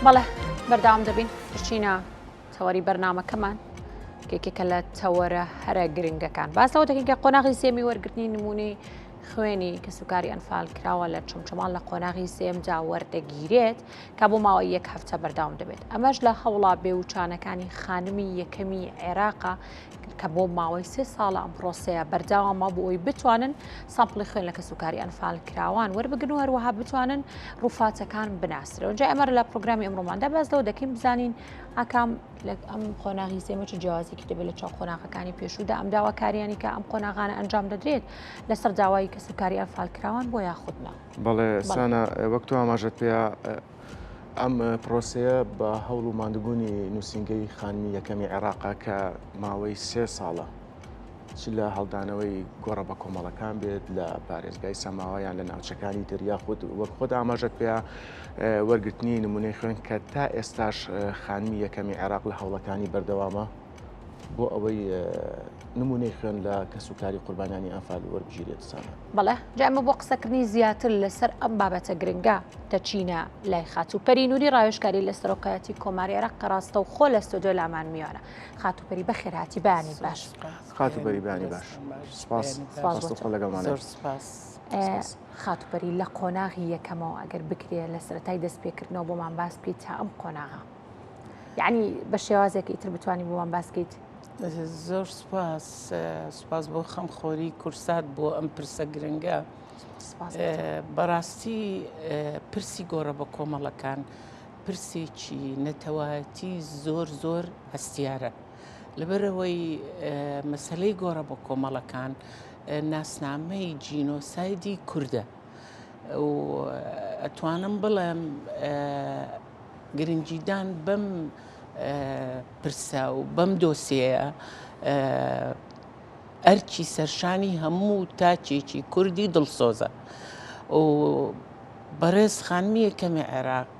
بەڵێ بەردەوام دەبین بچینە تەوەری بەرنامەکەمان یەکێکە لە تەوەرە هەرە گرنگەکان باس لەوە دەکەین کە قۆناغی سێمی وەرگرتنی نمونەی خوێنی کەسوکاری ئەنفال کراوە لە چەمچەماڵ لە قۆناغی سێمدا وەردەگیرێت کە بۆ ماوەی یەک هەفتە بەرداوام دەبێت ئەمەش لە هەوڵا بێوچانەکانی خانمی یەکەمی عێراقا کە بۆ ماوەی سێ ساڵە ئەم پرۆسەیە بەردەوامە بۆ ئەوی بتوانن سامپڵی خوێن لە کەسوکاری ئەنفال کراوان وەربگرن و هەروەها بتوانن ڕووفاتەکان بناسرەوە جا ئەمە لە پرۆگرامی ئەمڕۆماندا باس لەوە دەکەین بزانین ئاکام لە ئەم قۆناغی سێمە چ جیاوازێکی دەبێت لە چاو قۆناغەکانی پێشوودا ئەم داواکاریانی کە ئەم قۆناغانە ئەنجام دەدرێت لەسەر داوای کەسوکاری ئەنفالکراوان بۆ یاخود نا. بەڵێ سانا وەک تۆ ئاماژەت پێیا ئەم پرۆسەیە بە هەوڵ و ماندووبوونی نووسینگەی خانمی یەکەمی عێراقە کە ماوەی سێ ساڵە چ لە هەڵدانەوەی گۆڕە بە کۆمەڵەکان بێت لە پارێزگای سەماوە یان لە ناوچەکانی تر یاخود وەک خۆت ئاماژەت پێیا وەرگرتنی نمونەی خوێن کە تا ئێستاش خانمی یەکەمی عێراق لە هەوڵەکانی بەردەوامە بۆ ئەوەی نمونەی خوێن لە کەسوکاری قوربانیانی ئەنفال وەربگیرێت سانا. بەڵێ جا ئێمە بۆ قسەکردنی زیاتر لەسەر ئەم بابەتە گرنگە دەچینە لای خاتوو پەری نوری ڕاوێژکاری لە سەرۆکایەتی کۆماری عێراق کە ڕاستەوخۆ لە ستۆدیۆ لامان میوانە. خاتوو پەری بەخێرهاتی بەیانیت باش. خاتوو پەری بەیانی باش. سپاس ڕاستەوخۆ لەگەڵمان. زۆر سپاس. خاتوو پەری لە قۆناغی یەکەمەوە ئەگەر بکرێ لە سەرەتای دەستپێکردنەوە بۆمان باس بکەیت تا ئەم قۆناغە. یعنی بە شێوازێک ئیتر بتوانانی بۆمان باس بکەیت. زۆر سپاس سپاس بۆ خەمخۆری کورسات بۆ ئەم پرسە گرنگە. بەڕاستی پرسی گۆڕە بە کۆمەڵەکان پرسێکی نەتەوایەتی زۆر زۆر هەستیارە. لەبەرئەوەی مەسەلەی گۆڕە بە کۆمەڵەکان ناسنامەی جینۆسایدی کوردە و ئەتوانم بڵێم گرنگیدان بەم پرسە و بەم دۆسیەیە ئەرکی سەرشانی هەموو تاکێکی کوردی دڵسۆزە و بەڕێز خانمی یەکەمی عێراق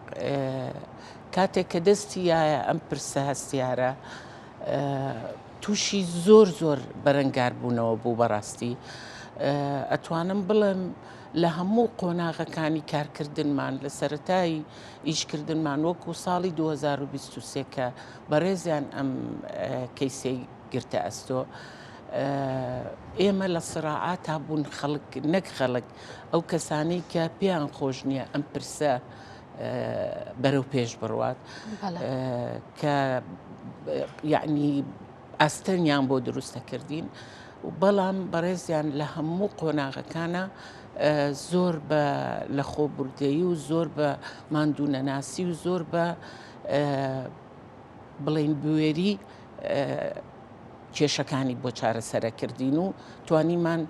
کاتێک کە دەستی یایە ئەم پرسە هەستیارە تووشی زۆر زۆر بەرەنگار بوونەوە بوو بەڕاستی ئەتوانم بڵێم لە هەموو قۆناغەکانی کارکردنمان لە سەتای ئیشکردنمان وەکو ساڵی 2023 کە بەڕێزیان ئەم کەیسەی گرتە ئەستۆ ئێمە لە سراعاتا بوون خەڵک نەک خەڵک ئەو کەسانەی کە پێیان خۆش نییە ئەم پرسە بەرەو پێش بڕوات کە یعنی ئاستەنگیان بۆ دروستەکردین بەڵام بەڕێزیان لە هەموو قۆناغەکانە زۆر بە لە خۆبوردەیی و زۆر بە ماندوونەناسی و زۆر بە بڵین بوێری کێشەکانی بۆ چارەسەرەکردین و توانیمان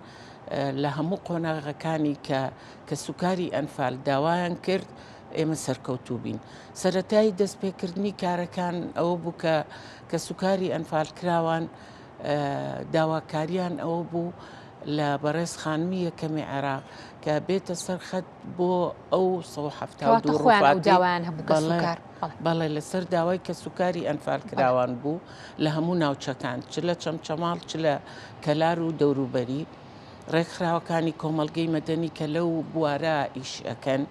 لە هەموو قۆناغەکانی کە کەسوکاری ئەنفال داوایان کرد ئێمە سەرکەوتوو بین. سەرەتای دەستپێکردنی کارەکان ئەوە بوو کە کەسوکاری ئەنفالکراوان داواکاریان ئەوە بوو لە بەڕێز خانمی یەکەمی عێراق کە بێتە سەر خەت بۆ ئەو 172 ڕووفاتی کەسوکار بەڵێ لەسەر داوای کەسوکاری ئەنفالکراوان بوو لە هەموو ناوچەکان چ لە چەمچەماڵ چ لە کەلار و دەوروبەری ڕێکخراوەکانی کۆمەڵگەی مەدەنی کە لەو بوارە ئیش ئەکەن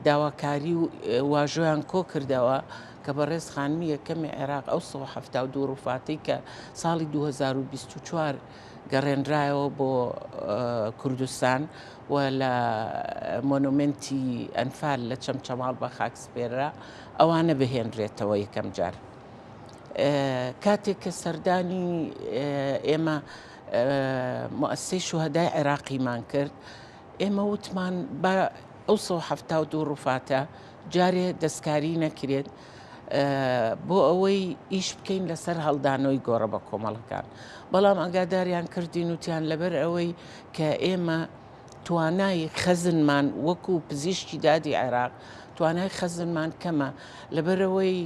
داواکاری و واژۆیان کۆ کردەوە کە بەڕێز خانمی یەکەمی عێراق ئەو 172 ڕوفاتەی کە ساڵی 2024 گەڕێنرایەوە بۆ کوردستان و لە مۆنۆمێنتی ئەنفال لە چەمچەماڵ بە خاک سپێررا ئەوانە بهێنرێتەوە یەکەم جار. کاتێک کە سەردانی ئێمە موئەسسەی شوهەدای عێراقیمان کرد ئێمە وتمان با ئەو 172 ڕوفاتە جارێ دەستکاری نەکرێت بۆ ئەوەی ئیش بکەین لەسەر هەڵدانەوەی گۆڕە بە کۆمەڵەکان بەڵام ئەگاداریان کردین وتیان لەبەر ئەوەی کە ئێمە توانای خەزنمان وەکو پزیشکی دادی عێراق توانای خەزنمان کەمە لەبەرئەوەی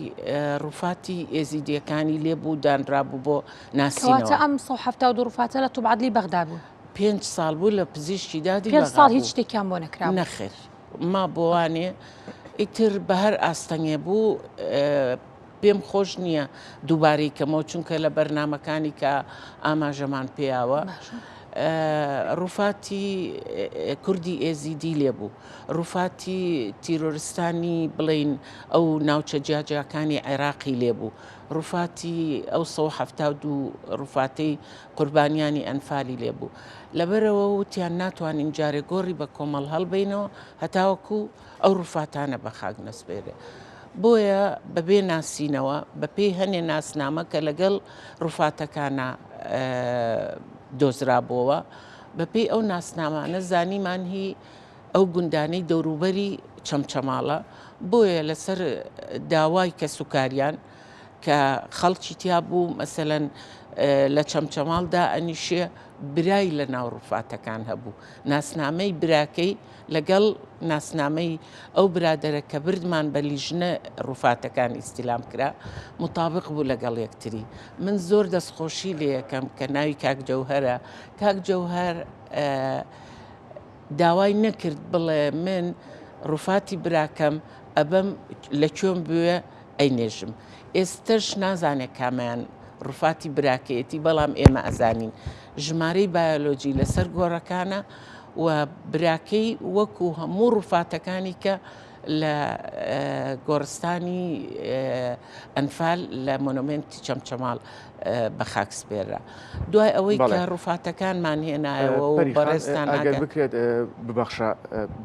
ڕوفاتی ئێزیدیەکانی لێ بوو دانرابوو بۆ ناسینەوە. کەواتە ئەم 172 ڕوفاتە لە طب عدلی بەغدا بوون؟ پێنج ساڵ بوو لە پزیشکی دادی پێنج ساڵ هیچ شتێکیان بۆ نەکرابوو؟ نەخێر ما بۆوانێ ئیتر بە هەر ئاستەنگێ بوو پێم خۆش نییە دووبارەی کەمەوە چونکە لە بەرنمەکانی کە ئاماژەمان پێیاوە. ڕوفاتی کوردی ئێزیدی لێ بوو، ڕوفاتی تیرۆرستانی بڵێین ئەو ناوچە جیاجیاکانی عێراقی لێ بوو، ڕوفاتی ئەو 172 ڕوفاتەی قوربانیانی ئەنفالی لێ بوو. لەبەرئەوە وتیان ناتوانین جارێ گۆڕی بە کۆمەڵ هەڵبەینەوە هەتاوەکو ئەو ڕوفاتانە بە خاک نەسپێرێ. بۆیە بەبێ ناسینەوە، بەپێی هەنێ ناسنامە کە لەگەڵ ڕوفاتەکانا دۆزرابۆوە، بەپێی ئەو ناسنامانە زانیمان هی ئەو گوندانەی دەوروبەری چەمچەماڵە، بۆیە لەسەر داوای کەسوکاریان کە خەڵکی تیا بوو، مەسەلەن لە چەمچەماڵ دائەنیشێ، برای لە ناو ڕوفاتەکان هەبوو، ناسنامەی براکەی لەگەڵ ناسنامەی ئەو برادەرە کە بردمان بە لیژنە ڕوفاتەکان ئیستیلام کرا مطابق بوو لەگەڵ یەکتری. من زۆر دەستخۆشی لێ یەکەم کە ناوی کاک جەوهەرە، کاک جەوهەر داوای نەکرد بڵێ من ڕوفاتی براکەم ئەبەم لە کوێم بوێ ئەینێژم. ئێستەش نازانێ کامیان ڕوفاتی براکەیەتی بەڵام ئێمە ئەزانین ژمارەی بایۆلۆجی لەسەر گۆڕەکانە و براکەی وەکو هەموو ڕوفاتەکانی کە لە گۆڕستانی ئەنفال لە مۆنۆمێنتی چەمچەماڵ بە خاک سپێررا. دوای ئەوەی کە ڕوفاتەکانمان هێنایەوە و بەڕێزتان ئەگەر بکرێت ببەخشە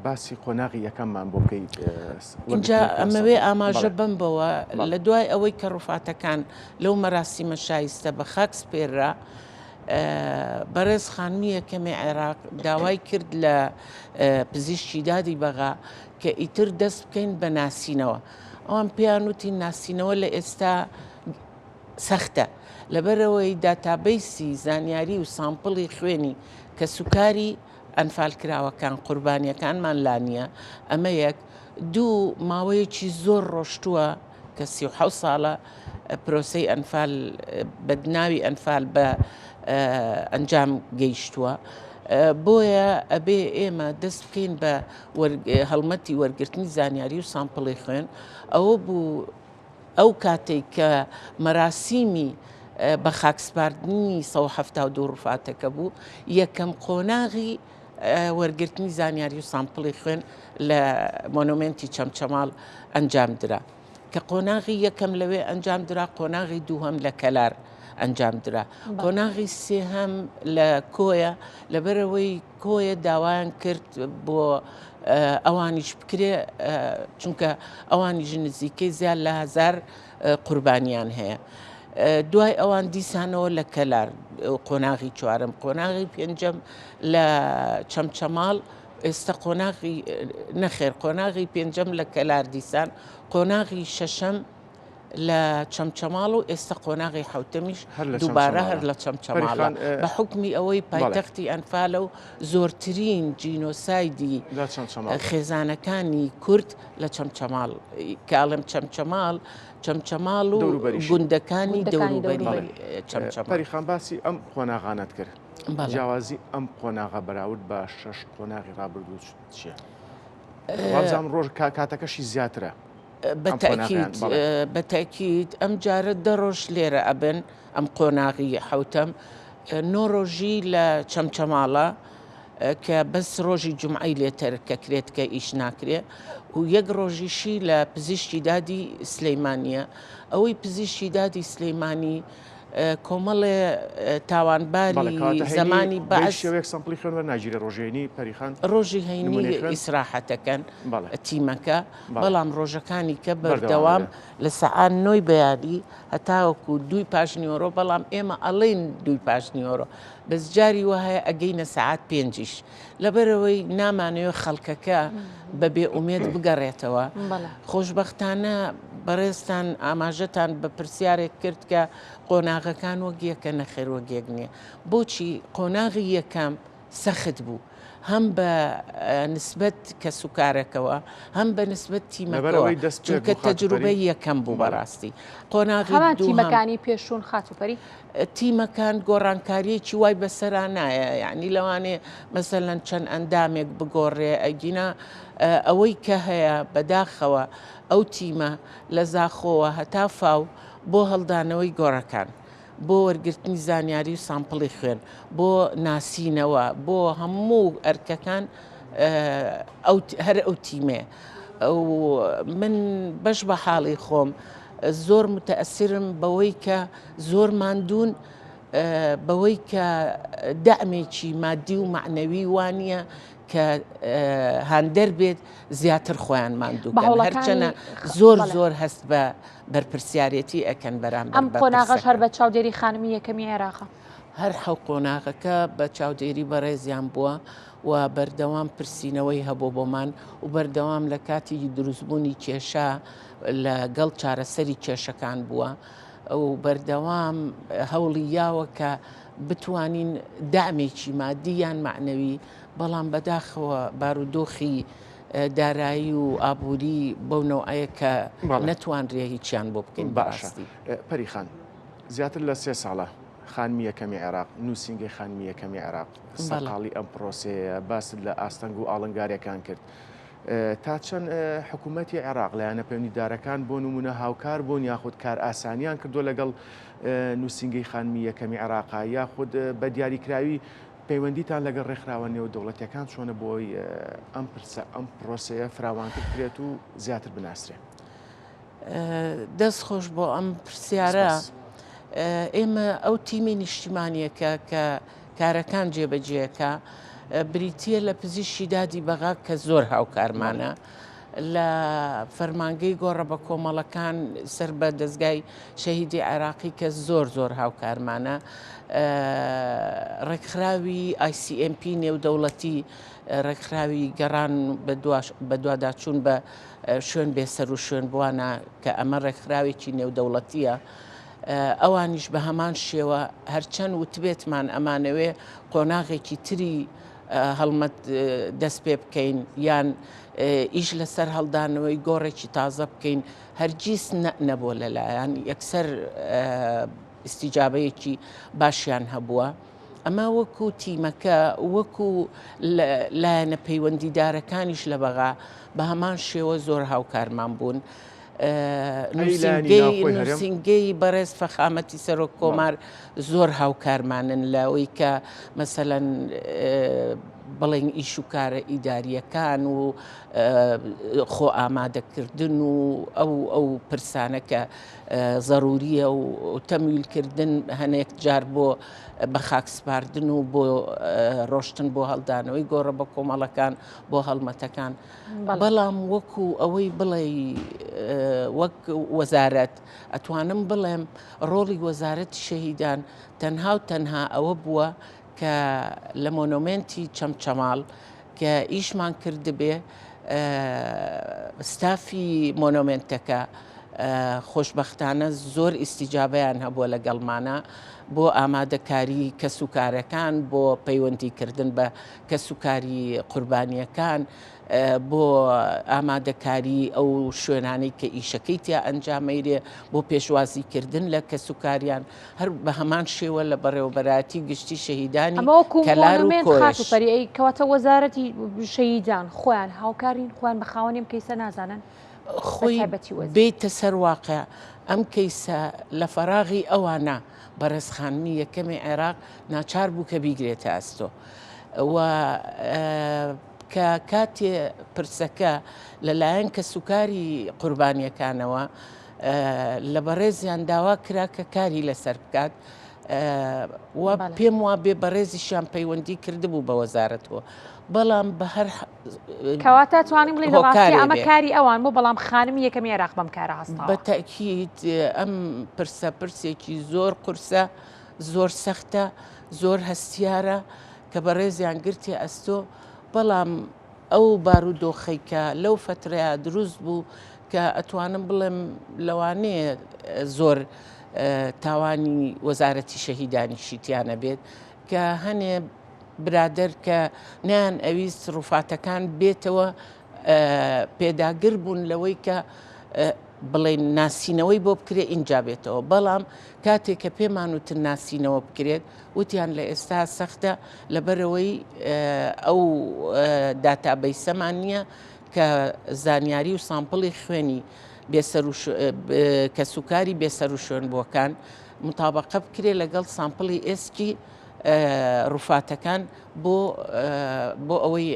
باسی قۆناغی یەکەممان بۆ بکەیت. ئینجا ئەمەوێ ئاماژە بەم بەوە لە دوای ئەوەی کە ڕوفاتەکان لەو مەراسیمە شایستە بە خاک سپێررا، بەڕێز خانمی یەکەمی عێراق داوای کرد لە پزیشکی دادی بەغا کە ئیتر دەست بکەین بە ناسینەوە. ئەوان پێیان وتین ناسینەوە لە ئێستا سەختە، لەبەرئەوەی database ی زانیاری و sample ی خوێنی کەسوکاری ئەنفالکراوەکان، قوربانیەکانمان لا نییە، ئەمە یەک، دوو ماوەیەکی زۆر ڕۆشتووە کە 37 ساڵە پرۆسەی ئەنفال بە ناوی ئەنفال بە ئەنجام گەیشتووە. بۆیە ئەبێ ئێمە دەست بکەین بە هەڵمەتی وەرگرتنی زانیاری و sample ی خوێن. ئەوە بوو ئەو کاتەی کە مەراسیمی بە خاکسپاردنی 172 ڕوفاتەکە بوو، یەکەم قۆناغی وەرگرتنی زانیاری و sample ی خوێن لە مۆنۆمێنتی چەمچەماڵ ئەنجام درا. کە قۆناغی یەکەم لەوێ ئەنجام درا، قۆناغی دووهەم لە کەلار ئەنجام درا. قۆناغی سێهەم لە کۆیە، لەبەرئەوەی کۆیە داوایان کرد بۆ ئەوانیش بکرێ، چونکە ئەوانیش نزیکەی زیاد لە هەزار قوربانیان هەیە. دوای ئەوان دیسانەوە لە کەلار قۆناغی چوارەم، قۆناغی پێنجەم لە چەمچەماڵ، ئێستا قۆناغی نەخێر قۆناغی پێنجەم لە کەلار دیسان، قۆناغی شەشەم لە چەمچەماڵ و ئێستا قۆناغی حەوتەمیش دووبارە هەر لە چەمچەماڵە بە حوکمی ئەوەی پایتەختی ئەنفالە و زۆرترین جینۆسایدی خێزانەکانی کورد لە چەمچەماڵ کە ئەڵێم چەمچەماڵ چەمچەماڵ و گوندەکانی دەوروبەری چەمچەماڵ. پەریخان باسی ئەم قۆناغانەت کرد جیاوازی ئەم قۆناغە بەراورد بە شەش قۆناغی ڕابردوو چییە؟ وابزانم ڕۆژ کاتەکەشی زیاترە. بە تەئکید ئەم جارە دە ڕۆژ لێرە ئەبن ئەم قۆناغی حەوتەم نۆ ڕۆژی لە چەمچەماڵە کە بەس ڕۆژی جومعەی لێ تەرکەکرێت کە ئیش ناکرێ و یەک ڕۆژیشی لە پزیشکی دادی سلەیمانیە ئەوەی پزیشکی دادی سلەیمانی کۆمەڵێ تاوانباری زەمانی بەعس شێوەیەک sample ی خوێن وەرناگیرێ ڕۆژی هەینی پەریخان ڕۆژی هەینی ئیسراحەتەکەن تیمەکە بەڵام ڕۆژەکانی کە بەردەوام لە سەعات نۆی بەیانی هەتاوەکو دووی پاشنیوەڕۆ بەڵام ئێمە ئەڵێین دووی پاشنیوەڕۆ بەس جاری وا هەیە ئەگەینە سەعات پێنجیش لەبەرئەوەی نامانەوێت خەڵکەکە بە بێ ئومێد بگەڕێتەوە. خۆشبەختانە بەڕێزتان ئاماژەتان بە پرسیارێک کرد کە قۆناغەکان وەک یەکە نەخێر وەک یەک نییە. بۆچی قۆناغی یەکەم سەخت بوو هەم بە نسبەت کەسوکارەکەوە هەم بە نسبەت تیمەکەوە چونکە تەجروبەی یەکەم بوو بەڕاستی قۆناغی هەمان تیمەکانی پێشوون خاتوو پەری؟ تیمەکان گۆڕانکاریەکی وای بەسەرا نایە یعنی لەوانەیە مەسەلەن چەند ئەندامێک بگۆڕێ ئەگینا ئەوەی کە هەیە بەداخەوە ئەو تیمە لە زاخۆوە هەتا فاو بۆ هەڵدانەوەی گۆڕەکان. بۆ وەرگرتنی زانیاری و sample ی خوێن، بۆ ناسینەوە، بۆ هەموو ئەرکەکان ئەو هەر ئەو تیمەیە. من بەش بە حاڵی خۆم زۆر متەئەسرم بەوەی کە زۆر ماندوون بەوەی کە دەعمێکی مادی و مەعنەوی وانە کە هاندەر بێت زیاتر خۆیان ماندوو هەرچەنە زۆر زۆر هەست بە بەرپرسیارێتی ئەکەن بەرامبەر ئەم قۆناغەش هەر بە چاودێری خانمی یەکەمی عێراقە. هەر حەو قۆناغەکە بە چاودێری بەڕێزیان بووە و بەردەوام پرسینەوەی هەبوو بۆمان و بەردەوام لە کاتی دروستبوونی کێشە لەگەڵ چارەسەری کێشەکان بووە و بەردەوام هەوڵی یاوە کە بتوانین دامێکی مادی یان مەعنەوی بەڵام بەداخەوە بارودۆخی دارایی و ئابووری بەو نەوعەیە کە نەتوانرێ هیچیان بۆ بکەین باشە پەری خان زیاتر لە سێ ساڵە خانمی یەکەمی عێراق نووسینگەی خانمی یەکەمی عێراق سەرقاڵی ئەم پرۆسەیە باست لە ئاستەنگ و ئاڵنگاریەکان کرد تا چەند حکوومەتی عێراق لایەنە پەیوەندیدارەکان بۆ نمونە هاوکار بوون یاخود کار ئاسانیان کردووە لەگەڵ نووسینگەی خانمی یەکەمی عێراقا یاخود بە دیاریکراوی پەیوەندیتان لەگەڵ ڕێکخراوە نێودەوڵەتیەکان چۆنە بۆی ئەم پرسە ئەم پرۆسەیە فراوانتر بکرێت و زیاتر بناسرێ؟ دەست خۆش بۆ ئەم پرسیارە. ئێمە ئەو تیمی نیشتیمانیەکە کە کارەکان جێبەجێەکە بریتە لە پزیشکی دادی بەغا کە زۆر هاوکارمانە. لە فەرمانگەی گۆڕە بە کۆمەڵەکان سەر بە دەزگای شەهیدی عێراقی کە زۆر زۆر هاوکارمانە ڕێکخراوی ICMP نێودەوڵەتی ڕێکخراوی گەڕان بەدواداچوون بە شوێن بێسەر و شوێن بووانە کە ئەمە ڕێکخراوێکی نێودەوڵەتیە ئەوانیش بە هەمان شێوە هەرچەند وتبێتمان ئەمانەوێ قۆناغێکی تری هەڵمەت دەست پێ بکەین یان ئیش لەسەر هەڵدانەوەی گۆڕێکی تازە بکەین هەرگیز نەبووە لەلایەن یەکسەر ئیستیجابەیەکی باشیان هەبووە. ئەمە وەکو تیمەکە وەکو لایەنە پەیوەندیدارەکانیش لە بەغا بە هەمان شێوە زۆر هاوکارمان بوون. نووسینگەی بەڕێز فەخامەتی سەرۆک کۆمار زۆر هاوکارمانن لەوەی کە مەسەلەن بڵێن ئیش و کارە ئیداریەکان و خۆ ئامادەکردن و ئەو ئەو پرسانە کە زەروریە و تەمویلکردن هەنێک جار بۆ بە خاک سپاردن و بۆ ڕۆشتن بۆ هەڵدانەوەی گۆڕە بە کۆمەڵەکان بۆ هەڵمەتەکان بەڵام وەکو ئەوەی بڵێ وەک وەزارەت ئەتوانم بڵێم ڕۆڵی وەزارەتی شەهیدان تەنها و تەنها ئەوە بووە کە لە مۆنۆمێنتی چەمچەماڵ کە ئیشمان کردبێ ستافی مۆنۆمێنتەکە خۆشبەختانە زۆر ئیستیجابیان هەبووە لەگەڵمانە بۆ ئامادەکاری کەسوکارەکان بۆ پەیوەندیکردن بە کەسوکاری قوربانییەکان بۆ ئامادەکاری ئەو شوێنانەی کە ئیشەکەی تیا ئەنجامەیرێ بۆ پێشوازیکردن لە کەسوکاریان هەر بە هەمان شێوە لە بەڕێوەبەرایەتی گشتی شەهیدانی کەلار و کۆیەش. کەواتە وەزارەتی شەهیدان خۆیان هاوکارین خۆیان بە خاوەنی ئەم کەیسە نازانن؟ خۆی بێیتە سەر واقع ئەم کەیسە لە فەراغی ئەوانە بەڕێز خانمی یەکەمی عێراق ناچار بوو کە بیگرێتە ئەستۆ و کە کاتێ پرسەکە لەلایەن کەسوکاری قوربانیەکانەوە لە بەڕێزیان داوا کرا کە کاری لەسەر بکات و پێم وا بێ بەڕێزیشیان پەیوەندی کردبوو بە وەزارەتەوە بەڵام بە هەر کەواتە توانیم بڵێین لە ڕاستی ئەمە کاری ئەوان بوو بەڵام خانمی یەکەمی عێراق بەم کارە هەستاوە. بە تەئکید ئەم پرسە پرسێکی زۆر قورسە، زۆر سەختە، زۆر هەستیارە کە بەڕێزیان گرتیە ئەستۆ، بەڵام ئەو بارودۆخەی کە لەو فەترەیا دروست بوو کە ئەتوانم بڵێم لەوانەیە زۆر تاوانی وەزارەتی شەهیدانیشی تیا نەبێت کە هەنێ برادەر کە نەیان ئەویست ڕوفاتەکان بێتەوە پێداگر بوون لەوەی کە بڵێن ناسینەوەی بۆ بکرێ ئینجا بێتەوە بەڵام کاتێک کە پێمان وتن ناسینەوە بکرێت وتیان لە ئێستا سەختە لەبەرەوەی ئەو داتابەیسەمان نییە کە زانیاری و sample ی خوێنی. کەسوکاری بێسەروشوێنبووەکان متابقە بکرێ لەگەڵ sample ی ئێسکی ڕوفاتەکان بۆ بۆ ئەوەی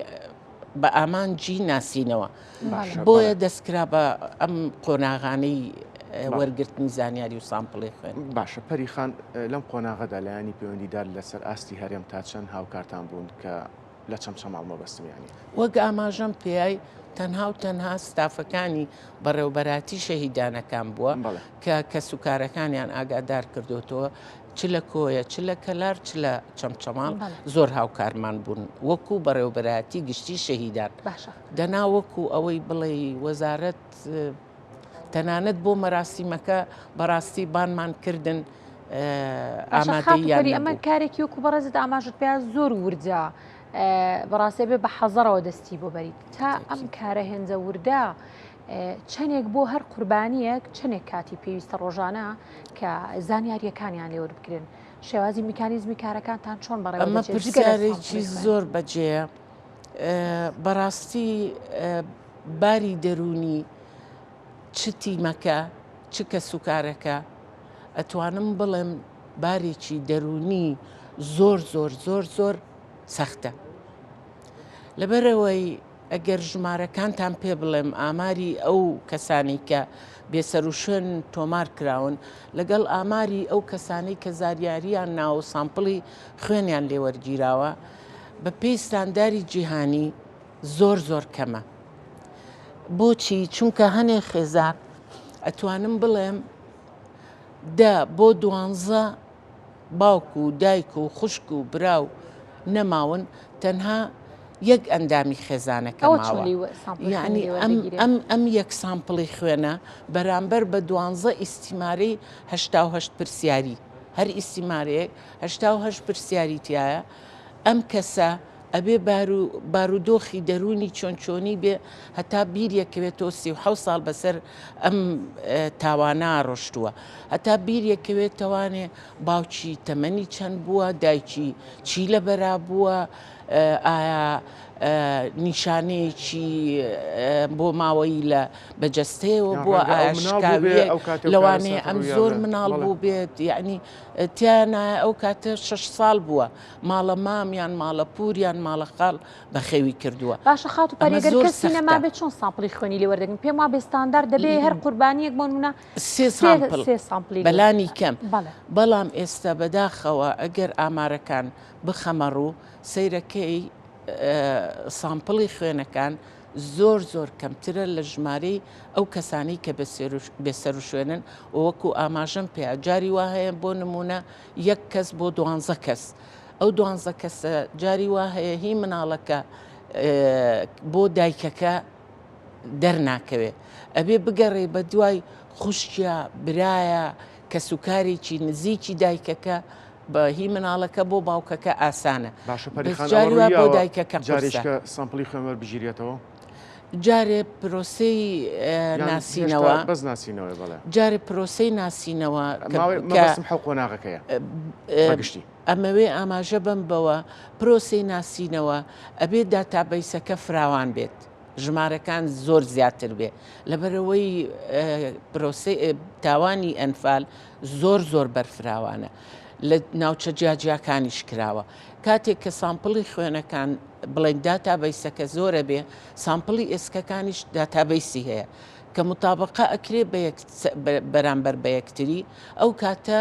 بە ئامانجی ناسینەوە بۆیە دەستکرا بە ئەم قۆناغانەی وەرگرتنی زانیاری و sample ی خوێن. باشە پەریخان لەم قۆناغەدا لایەنی پەیوەندیدار لەسەر ئاستی هەرێم تا چەند هاوکارتان بوون کە لە چەمچەماڵ مەبەستم یانی؟ وەک ئاماژەم پێی تەنها و تەنها ستافەکانی بەڕێوبەراتی شەهیدانەکان بووە کە کەسوکارەکانیان ئاگادار کردوتەوە چ لە کۆیە چ لە کەلار چ لە چەمچەماڵ زۆر هاوکارمان بوون وەکو بەڕێوبەرایەتی گشتی شەهیدان دەنا وەکو ئەوەی بڵێ وەزارەت تەنانەت بۆ مەراسیمەکە بەڕاستی بانمان کردن ئامادەیان ئەمە کارێکی وەکو بەڕێزت ئاماژت پێ زۆر وردە بەڕاستی بێ بە حەزەرەوە دەستی بۆ بەریت تا ئەم کارە هێنجە وردە چەندێک بۆ هەر قوربانیەک چەندێک کاتی پێویستە ڕۆژانە کە زانیاریەکانیان لێوەربگرن شێوازی میکانیزمی کارەکانتان چۆن بەڕێوە ئەمە پرسیارێکی زۆر بەجێیە بەڕاستی باری دەروونی چ تیمەکە چ کەسوکارەکە ئەتوانم بڵێم بارێکی دەروونی زۆر زۆر زۆر زۆر سەختە لەبەرەوەی ئەگەر ژمارەکانتان پێ بڵێم ئاماری ئەو کەسانەی کە بێسەروشوێن تۆمار کراون لەگەڵ ئاماری ئەو کەسانەی کە زاریاریان ناوە و سامپڵی خوێنیان لێوەرگیراوە بە پێی ستانداری جیهانی زۆر زۆر کەمە. بۆچی؟ چونکە هەنێ خێزان ئەتوانم بڵێم دە بۆ دوانزە باوک و دایک و خوشک و برا و نەماون تەنها یەک ئەندامی خێزانەکە ماوە یعنی ئەم ئەم یەک sample ی خوێنە بەرامبەر بە دوانزە ئیستیمارەی 88 پرسیاری هەر ئیستیمارەیەک 88 پرسیاری تایە ئەم کەسە ئەبێ بارو بارودۆخی دەروونی چۆن چۆنی بێ هەتا بیریەکەوێتەوە 37 ساڵ بەسەر ئەم تاوانە ڕۆشتووە هەتا بیریەکەوێتەوانێ باوکی تەمەنی چەند بووە دایکی چی لەبەرا بووە ئایا نیشانەیەکی بۆ ماوەیی لە بەجەستەیەوە بووە ئایا شکاویە لەوانەیە ئەم زۆر مناڵ بوو بێت یعنی تیانایە ئەو کاتە شش ساڵ بووە ماڵە مام یان ماڵە پوور یان ماڵە خاڵ بەخێوی کردووە. باشە خاتوو پەری ئەمە گەر زۆر کەسی سەختە. نەمابێت چۆن sample ی خوێنی لێ وەردەگرن پێم وابێ ستاندارد دەبێ هەر قوربانیەک بۆ نمونە سێ سێ sample سێ sample ی لێ بەلانی کەم بەڵێ. بەڵام ئێستا بەداخەوە ئەگەر ئامارەکان بخەمە ڕوو سەیرەکەی sample ی خوێنەکان زۆر زۆر کەمترە لە ژمارەی ئەو کەسانەی کە بێسەروشوێنن و وەکو ئاماژەم پێ جاری وا هەیە بۆ نمونە یەک کەس بۆ دوانزە کەس ئەو دوانزە کەسە جاری وا هەیە هی مناڵەکە بۆ دایکەکە دەرناکەوێ ئەبێ بگەڕێ بە دوای خوشکیا برایە کەسوکارێکی نزیکی دایکەکە بە هی مناڵەکە بۆ باوکەکە ئاسانە باشە پەریخان جاری وا بۆ دایکەکە جارێکە sample ی خوێن وەربگیرێتەوە جارێ پرۆسەی ناسینەوە بەس ناسینەوەی بەڵێ جارێ پرۆسەی ناسینەوە مەبەستم حەو قۆناغەکەیە بەگشتی ئەمەوێ ئاماژە بەم بەوە پرۆسەی ناسینەوە ئەبێ database ەکە فراوان بێت ژمارەکان زۆر زیاتر بێ لەبەرەوەی پرۆسەی تاوانی ئەنفال زۆر زۆر بەرفراوانە لە ناوچە جیاجیاکانیش کراوە کاتێک کە sample ی خوێنەکان بڵێن database ەکە زۆرە بێ sample ی ئێسکەکانیش database ی هەیە کە متابقە ئەکرێ بەرامبەر بە یەکتری ئەو کاتە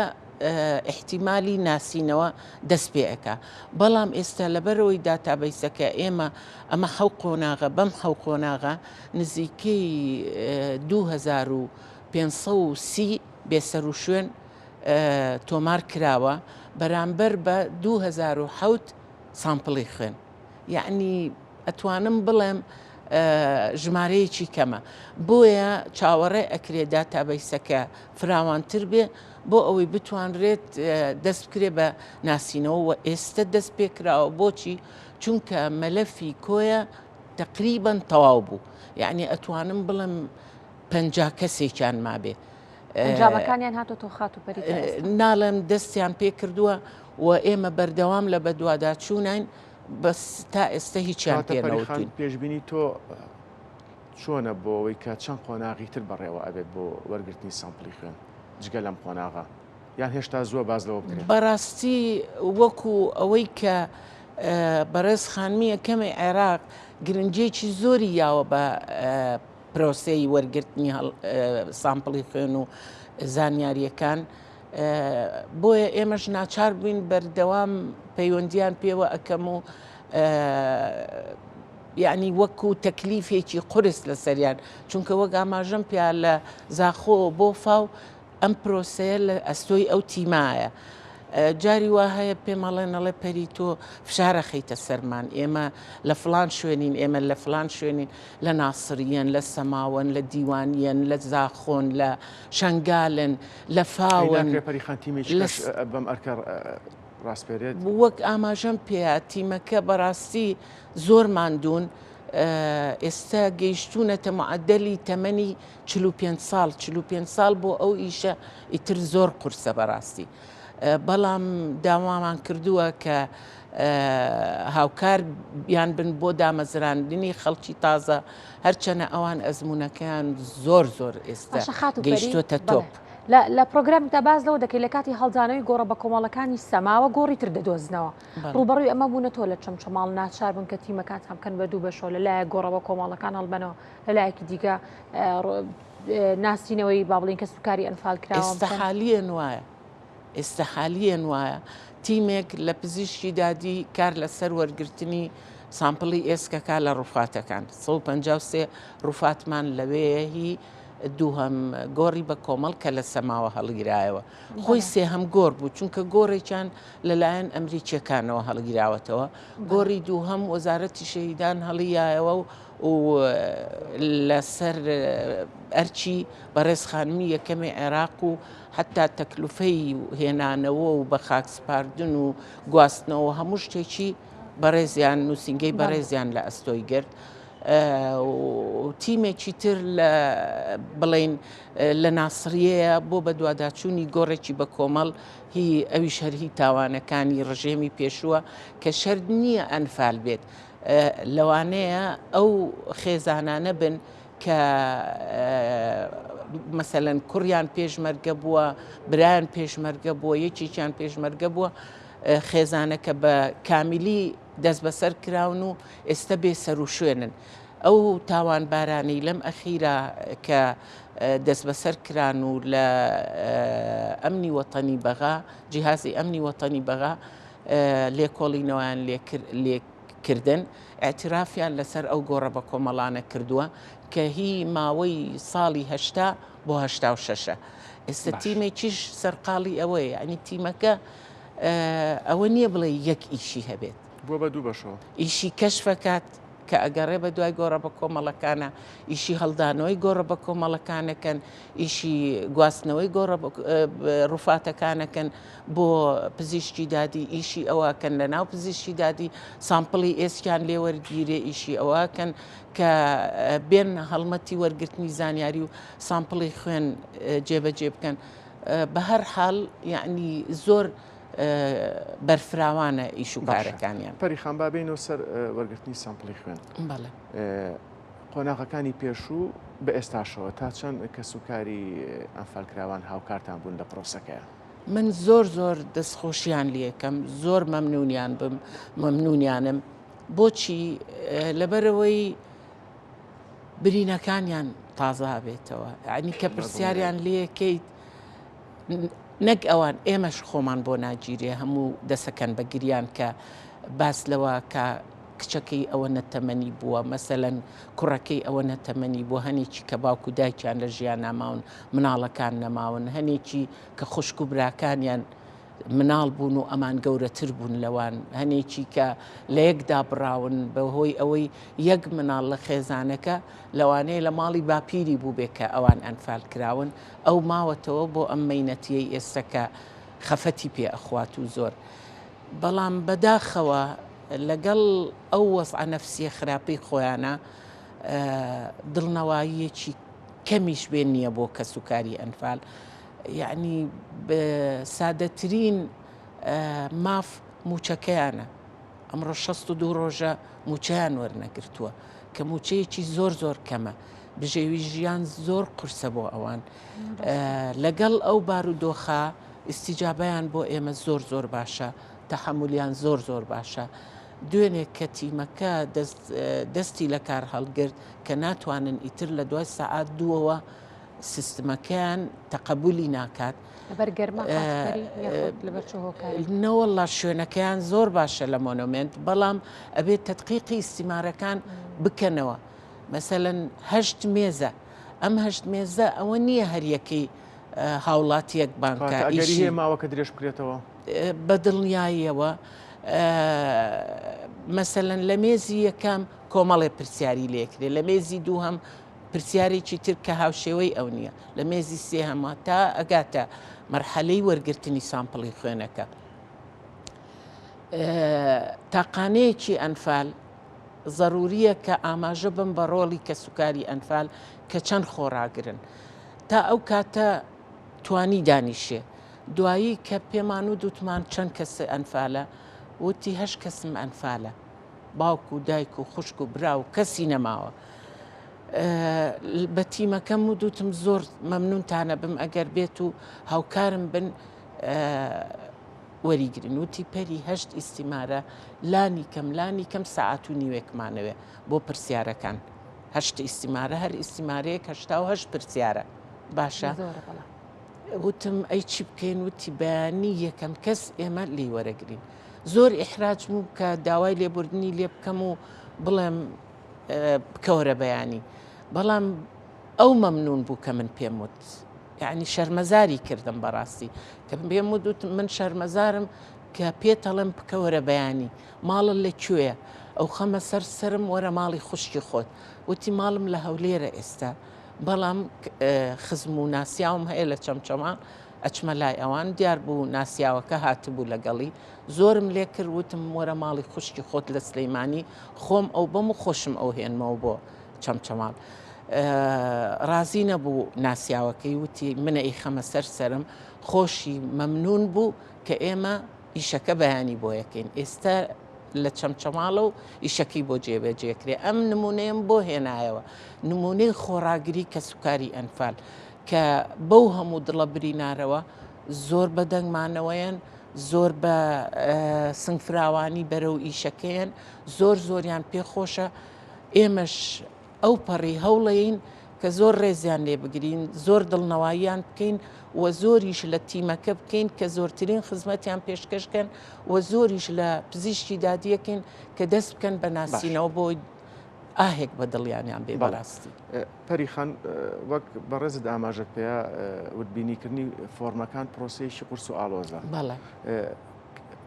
ئیحتیمالی ناسینەوە دەست پێ ئەکا بەڵام ئێستا لەبەرەوەی database ەکە ئێمە ئەمە حەو قۆناغە بەم حەو قۆناغە نزیکەی 2530 بێسەروشوێن تۆمار کراوە بەرامبەر بە 2007 sample ی خوێن یەعنی ئەتوانم بڵێم ژمارەیەکی کەمە بۆیە چاوەڕێ ئەکرێ database ەکە فراوانتر بێ بۆ ئەوەی بتوانرێت دەست بکرێ بە ناسینەوە و ئێستە دەست پێکراوە بۆچی چونکە مەلەفی کۆیە تقریبا تەواو بوو یعنی ئەتوانم بڵێم پ کەسێکیان مابێ ئەنجامەکانیان هاتۆتەوە خاتوو پەری ناڵێم دەستیان پێ کردووە و ئێمە بەردەوام لە بەدواداچوونین بەس تا ئێستا هیچیان پێ نەوتین. پێشبینی تۆ چۆنە بۆ ئەوەی کە چەند قۆناغی تر بەڕێوە ئەبێت بۆ وەرگرتنی سامپڵی خوێن جگە لەم قۆناغە یان هێشتا زووە باس لەوە بکرێت؟ بەڕاستی وەکو ئەوەی کە بەڕێز خانمی یەکەمی عێراق گرنگیەکی زۆری یاوە بە پرۆسەی وەرگرتنی سامپڵی خوێن و زانیاریەکان بۆیە ئێمەش ناچار بووین بەردەوام پەیوەندیان پێوە ئەکەم و یعنی وەکو تەکلیفێکی قورس لەسەریان چونکە وەک ئاماژەم پیا لە زاخۆ بۆ فاو ئەم پرۆسەیە لە ئەستۆی ئەو تیمایە. جاری وا هەیە پێم ئەڵێن ئەڵێ پەری تۆ فشار ئەخەیتە سەرمان ئێمە لە فڵان شوێنین ئێمە لە فڵان شوێنین لە ناسریەن لە سەماوەن لە دیوانیەن لە زاخۆن لە شەنگالن لە فاون ناکرێ پەری خان تیمێکی کەش بەم ئەرکە ڕاسپێرێت؟ وەک ئاماژەم پێیا تیمەکە بەڕاستی زۆر ماندوون ئێستا گەیشتوونەتە معەدەلی تەمەنی 45 ساڵ 45 ساڵ بۆ ئەو ئیشە ئیتر زۆر قورسە بەڕاستی بەڵام داوامان کردووە کە هاوکار بیان بن بۆ دامەزراندنی خەڵکی تازە هەرچەنە ئەوان ئەزمونونەکەیان زۆر زۆر ئێستا گەیشتۆتە تۆپ. لە پرۆگرامدا باز لەوە دەکەی لە کاتی هەڵدانەوەی گۆڕە بە کۆمەڵەکانی سەماوە گۆڕی تر دەدۆزنەوە ڕوبەڕووی ئەمە بوونەتەوە لە چەمچەماڵ ناچار بوون کە تیمەکانتان بکەن بە دوو بەشەوە لە لایەک گۆڕە بە کۆمەڵەکان هەڵبەنەوە لە لایەکی دیکە ناسینەوەی با بڵین کەس و کاری ئەنفال کراوە ئێستا حالیەن وایە ئێستا حالیەن وایە تیمێک لە پزیشکی دادی کار لەسەر وەرگرتنی سامپڵی ئێسکەکە لە ڕوفاتەکان 153 ڕوفاتمان لەوەیە هی دووهەم گۆڕی بە کۆمەڵ کە لە سەماوە هەڵگیرایەوە خۆی سێهەم گۆڕ بوو چونکە گۆڕێکیان لەلایەن ئەمریکیەکانەوە هەڵگیراوەتەوە گۆڕی دووهەم وەزارەتی شەهیدان هەڵیایەوە و و لەسەر ئەرکی بەڕێز خانمی یەکەمی عێراق و حتا تەکلفەی هێنانەوە و بە خاک سپاردن و گواستنەوە هەموو شتێکی بەڕێزیان نووسینگەی بەڕێزیان لە ئەستۆی گرت. تیمێکی تر لە بڵین لە ناسریەیە بۆ بەدواداچوونی گۆڕێکی بە کۆمەڵ هی ئەویش هەر هی تاوانەکانی ڕژێمی پێشووە کە شەرت نییە ئەنفال بێت لەوانەیە ئەو خێزانانە بن کە مەسەلەن کوڕیان پێشمەرگە بووە برایان پێشمەرگە بووە یەکێکیان پێشمەرگە بووە خێزانەکە بە کامیلی دەستبەسەر کراون و ئێستە بێ سەروشوێنن. ئەو تاوانبارانەی لەم ئەخیرا کە دەستبەسەر کران و لە ئەمنی وەتەنی بەغا، جیهازی ئەمنی وەتەنی بەغا لێکۆڵینەوەیان لێکردن، ئیعترافیان لەسەر ئەو گۆڕە بەکۆمەڵانە کردووە کە هی ماوەی ساڵی 80 بۆ 86ە. ئێستا تیمێکیش سەرقاڵی ئەوەیە، یانی تیمەکە ئەوە نییە بڵێ یەک ئیشی هەبێت. بووە بە دوو بەشەوە. ئیشی کەشفەکات کە ئەگەڕێ بە دوای گۆڕە بە کۆمەڵەکانە، ئیشی هەڵدانەوەی گۆڕە بە کۆمەڵەکانەکەن، ئیشی گواستنەوەی گۆڕە ڕوفاتەکانەکەن بۆ پزیشکی دادی، ئیشی ئەوەکەن لە ناو پزیشکی دادی سامپڵی ئێسکیان لێوەرگیرێ، ئیشی ئەوەکەن کە بێن هەڵمەتی وەرگرتنی زانیاری و سامپڵی خوێن جێبەجێ بکەن. بە هەر حاڵ یەعنی زۆر بەرفراوانە ئیش و کارەکانیان. پەری خان با بێینەوە سەر وەرگرتنی سامپڵی خوێن. بەڵێ. قۆناغەکانی پێشوو بە ئێستاشەوە تا چەند کەسوکاری ئەنفالکراوان هاوکارتان بوون لە پرۆسەکەیا؟ من زۆر زۆر دەستخۆشیان لێکەم زۆر مەمنونیان بم مەمنونیانم بۆچی لەبەرەوەی برینەکانیان تازە بێتەوە یعنی کە پرسیاریان لێکەیت نەک ئەوان ئێمەش خۆمان بۆ ناگیرێ هەموو دەسەکەن بە گریان کە باس لەوە کە کچەکەی ئەوە نەتەمەنی بووە مەسەەن کوڕەکەی ئەوە نەتەمەنی بووە هەنێکی کە باوکو دایکیان لە ژیان ناماون مناڵەکان نەماون هەنێکی کە خوشک و براکانیان مناڵ بوون و ئەمان گەورەتر بوون لەوان، هەنێکی کە لە یەک دابڕاون بە هۆی ئەوەی یەک مناڵ لە خێزانەکە لەوانەیە لە ماڵی باپیری بووبێ کە ئەوان ئەنفال کراون، ئەو ماوەتەوە بۆ ئەم مەینەتیەی ئێستە کە خەفەتی پێ ئەخوات و زۆر. بەڵام بەداخەوە لەگەڵ ئەو وەزعە نەفسیە خراپەی خۆیانا دڵنەواییەکی کەمیش بێ نییە بۆ کەسوکاری ئەنفال. یەعنی سادەترین ماف مووچەکەیانە، ئەمڕۆ 62 ڕۆژە مووچەیان وەرنەگرتووە. کە مووچەیەکی زۆر زۆر کەمە، بژێوی ژیان زۆر قورسە بۆ ئەوان. لەگەڵ ئەو بارودۆخە ئیستیجابەیان بۆ ئێمە زۆر زۆر باشە، تەحەمولیان زۆر زۆر باشە. دوێنێ کە تیمەکە دەستی لە کار هەڵگرت کە ناتوانن ئیتر لە دوای سەعات دووەوە سیستمەکەیان تەقەبولی ناکات. لەبەر گەرما خاتوپەری یاخود لەبەر چ هۆکارێک؟ نەوەڵا شوێنەکەیان زۆر باشە لە مۆنۆمێنت بەڵام ئەبێت تەدقیقی ئیستیمارەکان بکەنەوە مەسەلەن هەشت مێزە ئەم هەشت مێزە ئەوە نییە هەریەکەی هاوڵاتیەک بانکە ئەگەری هەیە ماوەکە درێژ بکرێتەوە؟ بە دڵنیاییەوە مەسەلەن لە مێزی یەکەم کۆمەڵێ پرسیاری لێکرێ لە مێزی دووهەم پرسیارێکی تر کە هاوشێوەی ئەو نییە لە مێزی سێهەمە تا ئەگاتە مەرحەلەی وەرگرتنی سامپڵی خوێنەکە. تاقانەیەکی ئەنفال زەروریە کە ئاماژە بم بە ڕۆڵی کەسوکاری ئەنفال کە چەند خۆڕاگرن تا ئەو کاتە توانی دانیشێ دوایی کە پێمان و دوتمان چەند کەس ئەنفالە وتی هەش کەسم ئەنفالە باوک و دایک و خوشک و برا و کەسی نەماوە بە تیمەکەم و دوتم زۆر مەمنونتانە بم ئەگەر بێت و هاوکارم بن وەریگرن وتی پەری هەشت ئیستیمارە لانی کەم لانی کەم سەعات و نیوێکمانەوێ بۆ پرسیارەکان هەشت ئیستیمارە هەر ئیستیمارەیەک 88 پرسیارە باشە وتم ئەی چی بکەین وتی بەیانی یەکەم کەس ئێمە لی وەرەگرین زۆر ئیحراج بوو کە داوای لێبوردنی لێ بکەم و بڵێم بکەوەرە بەیانی بەڵام ئەو مەمنون بوو کە من پێم وت یعنی شەرمەزاری کردم بەڕاستی کە پێم وت من شەرمەزارم کە پێتەڵم بکەوەرە بەیانی ماڵت لە کوێیە ئەو خەمە سەر سرم وەرە ماڵی خوشکی خۆت وتی ماڵم لە هەولێرە ئێستا بەڵام خزم و ناسیاوم هەیە لە چەمچەماڵ ئەچمە لای ئەوان دیار بوو ناسیاوەکە هاتبوو لەگەڵی زۆرم لێ کرد وتم وەرە ماڵی خوشکی خۆت لە سلەیمانی خۆم ئەو بەم و خۆشم ئەو هێنمەوە بۆ چەمچەماڵ ڕازی نەبوو ناسیاوەکەی وتی منە ئیخەمە سەر سەرم خۆشی مەمنون بوو کە ئێمە ئیشەکە بەیانی بۆ یەکەین ئێستا لە چەمچەماڵە و ئیشەکەی بۆ جێبەجێکرێ ئەم نمونەیەم بۆ هێنایەوە نمونەی خۆڕاگری کەسوکاری ئەنفال کە بەو هەموو دڵە برینارەوە زۆر بە دەنگمانەوەیەن زۆر بە سنگفراوانی بەرەو ئیشەکەیەن زۆر زۆریان پێخۆشە ئێمەش ئەو پەڕی هەوڵەین کە زۆر ڕێزیان لێ بگرین زۆر دڵنەواییان بکەین و زۆریش لە تیمەکە بکەین کە زۆرترین خزمەتیان پێشکەشکەن و زۆریش لە پزیشکی دادیەکەین کە دەست بکەن بە ناسینەوە بۆ ئاهێک بە دڵیانیان بێ بەڕاستی. پەری خان وەک بەڕێزت ئاماژەت پێیا وردبینیکردنی فۆرمەکان پرۆسەیەکی قورس و ئاڵۆزە. بەڵێ.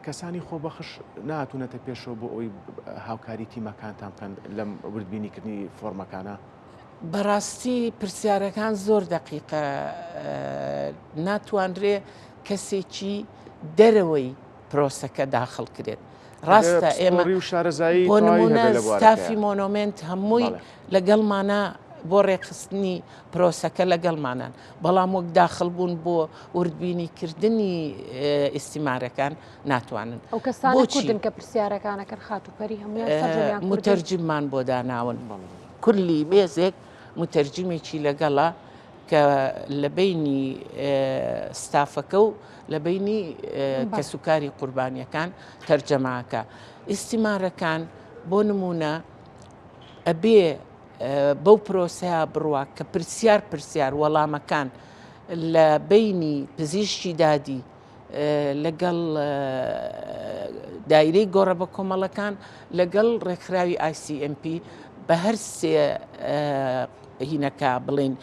کەسانی خۆبەخش نهاتوونەتە پێشەوە بۆ ئەوەی هاوکاری تیمەکانتان بکەن لەم وردبینیکردنی فۆرمەکانە؟ بەڕاستی پرسیارەکان زۆر دەقیقە ناتوانرێ کەسێکی دەرەوەی پرۆسەکە داخڵ کرێت ڕاستە ئێمە و شارەزایی بۆ نمونە ستافی مۆنۆمێنت هەمووی لەگەڵمانە بۆ ڕێکخستنی پرۆسەکە لەگەڵمانان بەڵام وەک داخل بوون بۆ وردبینی کردنی ئیستیمارەکان ناتوانن. ئەو کەسانە کوردن کە پرسیارەکانەکەن خاتوو پەری هەموویان سەرجەمیان کوردن؟ متەرجممان بۆ داناون کولی مێزێک متەرجمێکی لەگەڵە کە لە بەینی ستافەکە و لە بەینی کەسوکاری قوربانیەکان تەرجەماکە ئیستیمارەکان بۆ نمونە ئەبێ بەو پرۆسەیە بڕوا کە پرسیار پرسیار وەڵامەکان لە بەینی پزیشکی دادی لەگەڵ دایرەی گۆڕە بە کۆمەڵەکان لەگەڵ ڕێکخراوی ICMP بە هەر سێ هینەکە بڵین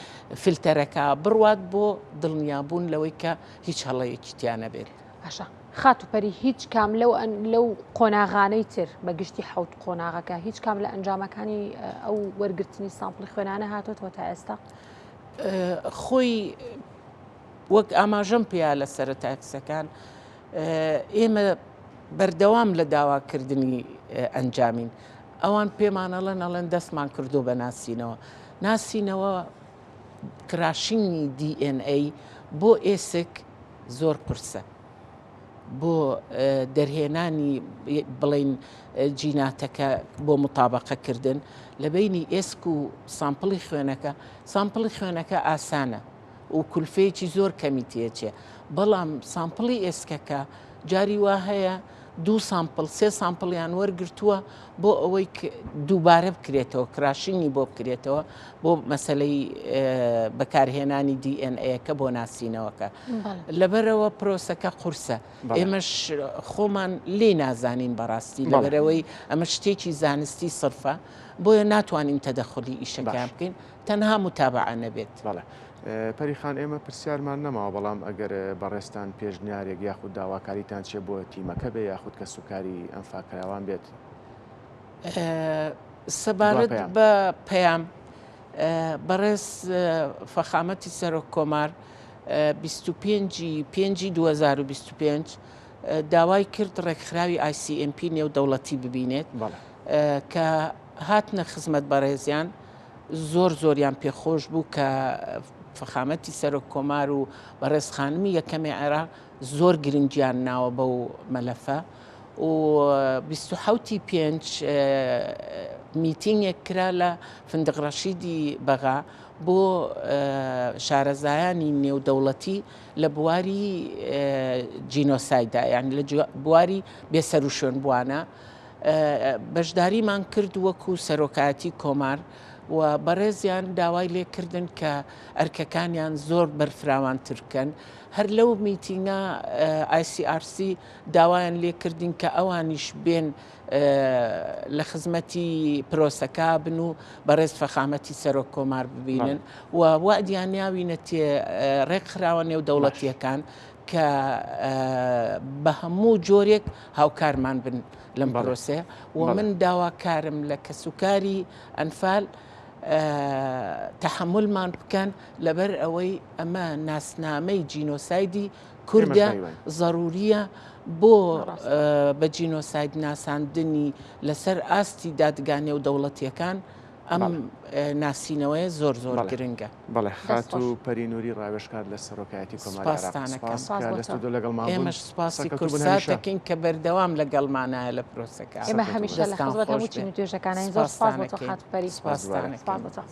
فلتەرەکە بڕوات بۆ دڵنیابوون لەوەی کە هیچ هەڵەیەکی تیا نەبێت. باشە خاتوو پەری هیچ کام لەو لەو قۆناغانەی تر بە گشتی حەوت قۆناغەکە هیچ کام لە ئەنجامەکانی ئەو وەرگرتنی سامپڵی خوێنانە هاتۆتەوە تا ئێستا؟ خۆی وەک ئاماژەم پێیا لە سەرەتای قسەکان ئێمە بەردەوام لە داواکردنی ئەنجامین ئەوان پێمانەڵێن ئەڵێن دەستمان کردو بە ناسینەوە ناسینەوە کراشینی DNA بۆ ئێسک زۆر قورسە. بۆ دەرهێنانی بڵین جیناتەکە بۆ مطابقەکردن لە بینی ئێسک و sample ی خوێنەکە sample ی خوێنەکە ئاسانە و کولفەیەکی زۆر کەمی تێچێ بەڵام sample ی ئێسکەکە جاری وا هەیە دوو sample سێ sample یان وەرگرتووە بۆ ئەوەی دووبارە بکرێتەوە crushing ی بۆ بکرێتەوە بۆ مەسلەی بەکارهێنانی DNA ەکە بۆ ناسینەوەکە لەبەرەوە پرۆسەکە قورسە ئێمەش خۆمان لێ نازانین بەڕاستی لەبەرەوەی ئەمە شتێکی زانستی سرفە بۆیە ناتوانین تەدەخلی ئیشەکان بکەین تەنها متابعە نەبێت. بەڵێ پەری خان ئێمە پرسیارمان نەماوە بەڵام ئەگەر بەڕێزتان پێشنیارێک یاخود داواکاریتان چیە بۆ تیمەکە بێ یاخود کەسوکاری ئەنفالکراوان بێت؟ سەبارەت بە پەیام بەڕێز فەخامەتی سەرۆک کۆمار 25 پێنجی 2025 داوای کرد ڕێکخراوی ICMP نێودەوڵەتی ببینێت کە هاتنە خزمەت بەڕێزیان زۆر زۆریان پێخۆش بوو کە فەخامەتی سەرۆک کۆمار و بەڕێز خانمی یەکەمی عێراق زۆر گرنگیان ناوە بەو مەلەفە و 27 پێنج میتینگێک کرا لە فندق ڕەشیدی بەغا بۆ شارەزایانی نێودەوڵەتی لە بواری جینۆسایدا یان لە بواری بێسەروشوێن بووانە بەشداریمان کرد وەکو سەرۆکایەتی کۆمار و بەڕێزیان داوای لێکردن کە ئەرکەکانیان زۆر بەرفراوانتر بکەن. هەر لەو میتینگە ICRC داوایان لێکردین کە ئەوانیش بێن لە خزمەتی پرۆسەکە بن و بەڕێز فەخامەتی سەرۆک کۆمار ببینن و وەعدیان یاوینەتێ ڕێکخراوە نێودەوڵەتییەکان کە بە هەموو جۆرێک هاوکارمان بن لەم پرۆسەیە و من داواکارم لە کەسوکاری ئەنفال تەحەمولمان بکەن لەبەر ئەوەی ئەمە ناسنامەی جینۆسایدی کوردە زەروریە بۆ بە جینۆساید ناساندنی لەسەر ئاستی دادگا نێودەوڵەتیەکان ئەم ناسینەوەیە زۆر زۆر گرنگە. بەڵێ خاتوو پەری نوری ڕاوێژکار لە سەرۆکایەتی کۆماری عێراق سپاستان سپاس کە لە ستۆدیۆ لەگەڵمان بوون. ئێمەش سپاسی سەرکەوتوو بن کوردسات هەمیشە. دەکەین کە بەردەوام لەگەڵمانایە لە پرۆسەکە. ئێمە هەمیشە لە دەستان خزمەت خۆش هەموو بێ. چین و توێژەکانین. زۆر سپاس بۆ تۆ سپاستان ئەکەین. خاتوو پەری. سپاستان سپاس ئەکەین. بۆ تۆ.